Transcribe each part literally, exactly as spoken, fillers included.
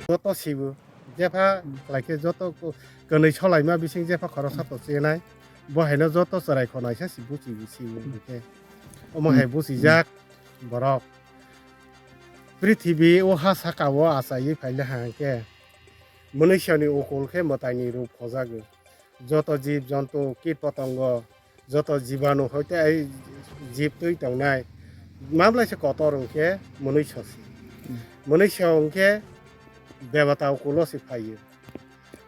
Joto sibo, jepha khlaikhe joto ko-, kwnwi solaima bising jepha khoroksa to chenai, bo haino joto chwrai khonaisa si buchi sibo hwnkhe. Omo hai buchijak borok. Prithibi o ha saka o achaiwi phaile hangkhe, mwnwisani ukul khe mwtaini rup khojago. Joto jib jontu, kit potongo, joto jibanu hoite ai jib twi tongnai, mamlaisa kotor hwnkhe mwnwiso se. Mwnwiso hwnkhe debata ukulo se phaio.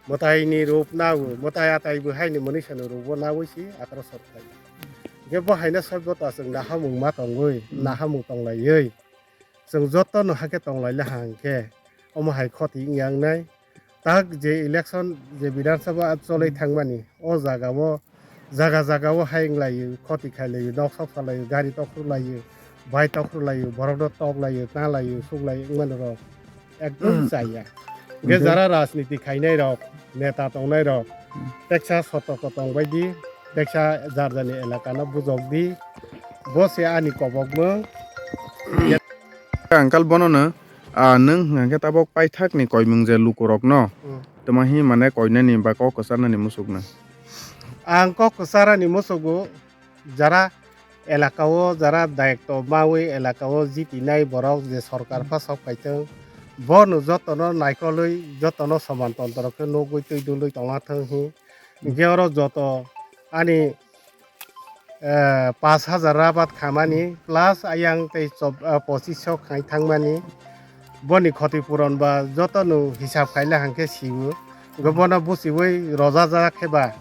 Mwtaini rup nawo, mwtai atai bo haini mwnwisano rubo nawi se akrasot phaio. Hwnkhe bo haino soibota chwng nahamung ma tongwi, nahamung tonglaiwi, chwng jotono hakhe tonglaila hangkhe, omo hai khoti wngya wngnai. Tak je election, je Bidhan Sabha cholwi thangmani, o jagao, jaga jagao hai wnglaio, khoti khailaio, nok sok salaio, gari tokhorlaio, bai tokhorlaio, borokno toklaio, talaio, suklaio wngmani rok ekdom chaya. Hwnkhe jara rajniti khainai rok, neta tongnai rok, teksa sotoko tongbai di, teksa jar jarni elakano bujok di, bo se ani kobokmwng. Uncle bono no, ah, nwng hwnkhe tabok paithakni koimwng je lukurokno, tuma hi mane koinani ba kok kwcharnani musukna? Ang kok kwcharani musugo jara elakao, jara dayokto mawi elakao jitinai borok je sorkar pha sok phaithwng, bono jotono naikolwi jotono soman tontro khe nugwi twi dulwi tongna thwng hi. Hwnkhe oro joto ani eh, pash hajar rabat khamani, plus ayang tei chob-, ah, pochisho khai thangmani. Boni khoti puron ba joto no hisab khaile hangkhe siwo. Hwnkhe bono buchiwi rojajak khe ba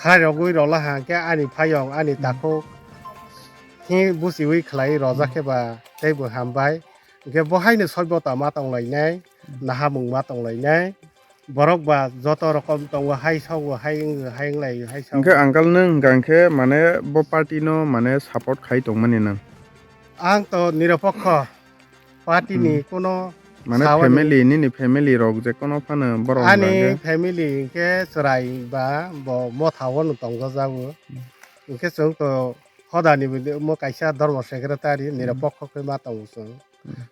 khairogwi rola hangkhe ani phayong, ani takhuk hi buchiwi khlai rojak khe ba teibo hambai. Hwnkhe bo haino soibota ma tonglainai, nahamung ma tonglainai. Borok ba joto rokom tongo, hai sogo, hai wngwi, hai wnglaio, hai sogo. Hwnkhe uncle nwng hwnkha hwnkhe mane bo party no mane support khai tongmani nwng? Ang to nirapokho party ni kuno mane sawi family, nini family rok je kono phano borok ani hwnkha hwnkhe? Family hwnkhe chwrai ba bo motha o no tongjajago. Hwnkhe chwng to hodani bo kaisa dharma secretary nirapokho khe ma tongo chwng.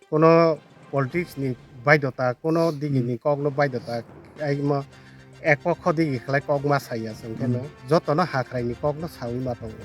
Kono politics ni baidota, kono digi ni kok no baidota, ai mo ek pokho digi khlai kok ma saya chwng khe no, joto no hakrai ni kok no sawi ma tongo.